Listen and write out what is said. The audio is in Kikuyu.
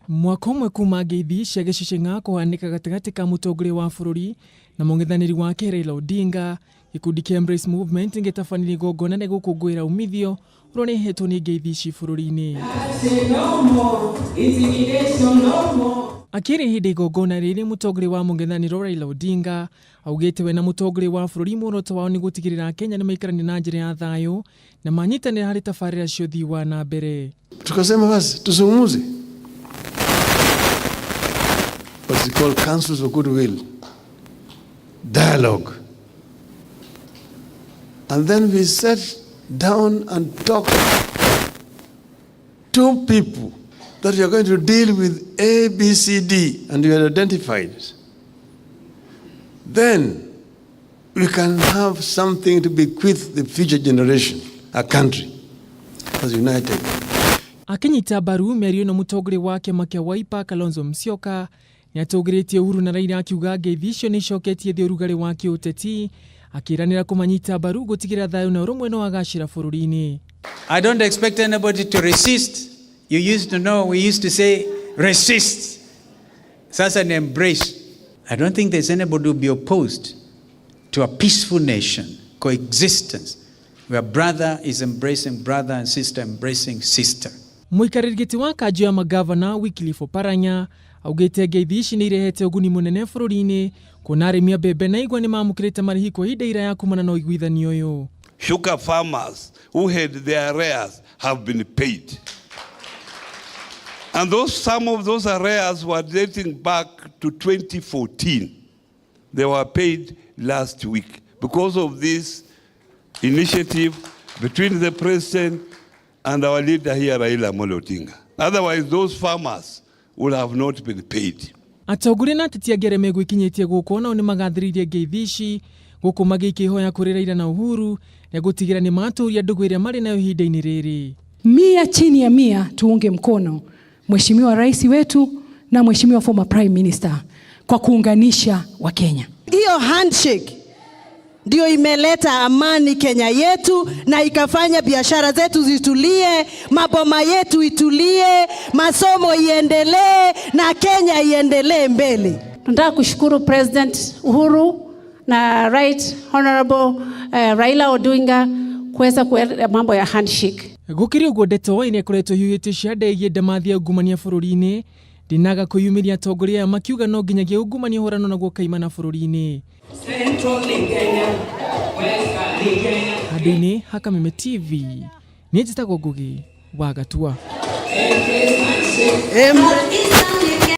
Mwaka ũmwe kuma ngeithi cia gĩcicing'a kũhanĩka gatagatĩ ka mũtongoria wa bũrũri na mũng'ethanĩri wake Raila Odinga, gĩkundi kĩa Embrace Movement nĩgĩtabanirie igongona rĩa gũkũngũĩra umithio ũrĩa ũrehetwo nĩ ngeithi ici bũrũri-inĩ. Akĩaria hĩndĩ ya igongona rĩrĩ, mũtongoria wa mũng'ethanĩro Raila Odinga augĩte we na mũtongoria wa bũrũri muoroto wao nĩ gũtigĩrĩra Akenya nĩmaikarania na njĩra ya thayũ na manyitanĩra harĩ tabarĩra cia ũthii wa na mbere. Tukasema basi tuzungumze, what is called councils of goodwill dialogue, and then we sat down and talked to people that we are going to deal with A, B, C, D, and we had identified. Then we can have something to bequeath the future generation, a country as united. Akĩnyita mbaru mĩario ĩno mũtongoria wa kĩama kĩa Wiper Kalonzo Musyoka nĩatũgĩrĩtie Uhuru na Raila akiuga ngeithi icio nĩicoketie thĩ ũrugarĩ wa kĩũteti akĩranĩra kũmanyita mbaru gũtigĩrĩra thayũ na ũrũmwe nĩwagacĩra bũrũri-inĩ. I don't expect anybody to resist. You used to know, we used to say resist. Sasa ni embrace. I don't think there's anybody who will be opposed to a peaceful nation, coexistence, where brother is embracing brother and sister embracing sister. Mũikarĩri gĩtĩ wa kanjũ ya magavana Wycliffe Oparanya augĩte ngeithi ici nĩ irehete ũguni mũnene bũrũri-inĩ kuona arĩmi a mbembe na igwa nĩmamũkĩrĩte marĩhi kwa ihinda iraya kumana na ũiguithanio ũyũ. Sugar farmers who had their arrears have been paid. And some of those arrears were dating back to 2014. They were paid last week because of this initiative between the president and our leader here, Raila Amolo Odinga. Otherwise, those farmers would have not been paid. Atongoria na ateti angĩ arĩa megwĩkinyĩtie gũkũ nao nĩmagathĩrĩirie ngeithi ici gũkũ magĩikia ihoya kũrĩ Raila na Uhuru rĩa gũtigĩrĩra nĩmatũria ndũgũ ĩrĩa marĩ nayo ihinda-inĩ rĩrĩ. 100 chini ya 100 tuunge mkono Mheshimiwa Rais wetu na Mheshimiwa former Prime Minister kwa kuunganisha Wakenya. Hiyo handshake ndio imeleta amani Kenya yetu na ikafanya biashara zetu zitulie, maboma yetu itulie, masomo iendelee na Kenya iendelee mbele. Tunataka kushukuru President Uhuru na Right Honorable Raila Odinga kuweza kuweka mambo ya handshake. Gũkĩrĩ ũguo ndeto ĩrĩa ĩkoretwo ĩhiũhĩtio cianda ĩgiĩ ndamathia ungumania bũrũri-inĩ ndĩnaga kwĩyumĩria atongoria aya makiuga no nginyagia ungumania ũhũranwo naguo kaimana bũrũri-inĩ. Handũ-inĩ ha Kameme TV, niĩ njĩtagwo Ngugi wa Gatua.